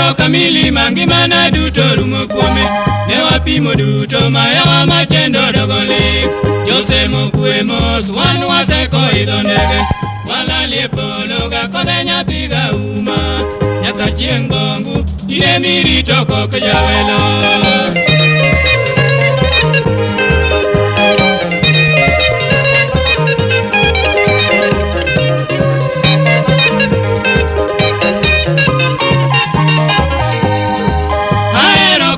Ahero kamili mangimana duto rumo kuome. Ne wapimo duto mayawa machendo dogo lik. Jose mokwe mos wan waseko idho ndege. Walalie polo ga kodhe nyathi ga uma. Nyaka chieng' bongu ine mirito kok jawelo.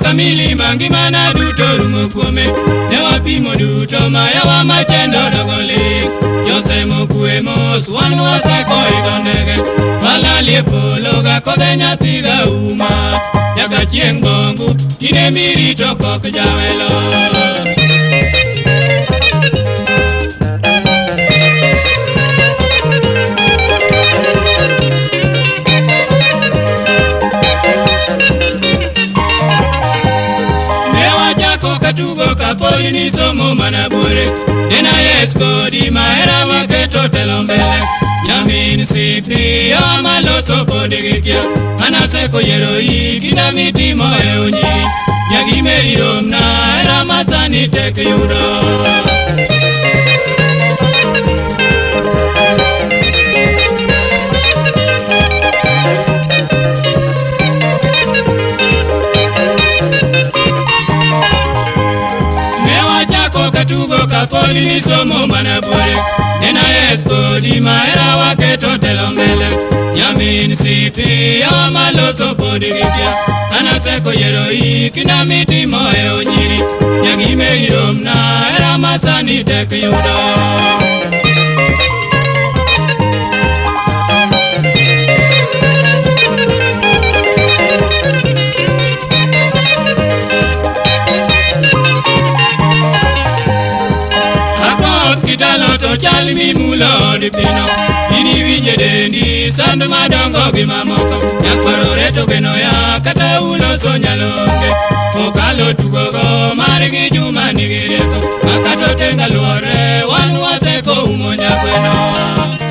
Kamili mangimana duto rumo kuome. Ne wapimo duto mayawa machendo dogo lik. Jose mokwe mos wan waseko idho ndege. Walalie polo ga kodhe nyathi ga uma. Nyaka chieng' bongu ine mirito kok jawelo. Katugo kapori ni somo mana bure. Nena yes kodi mahera waketo telo mbele. Nyamin sipi ya maloso podi gikia. Anaseko yero igi na mitimo e onyiri. Nyagimeri romna era masani tek yudo. Katugo kapori ni somo mana bure. Nena yes kodi mahera waketo telo mbele. Nyamin sipi ya maloso podi gikia. Anaseko yero iki na mitimo e onyiri. Nyagimeri romna era masani tek yudo. Kitalo to chal mimulo di pino. Ini winje dendi sand madongo gi mamoko. Nyakwaro to geno ya kata uloso nyalonge. Okalo tugogo margi Juma nigi rieko. Makato tenga luore wan waseko umo nyakweno.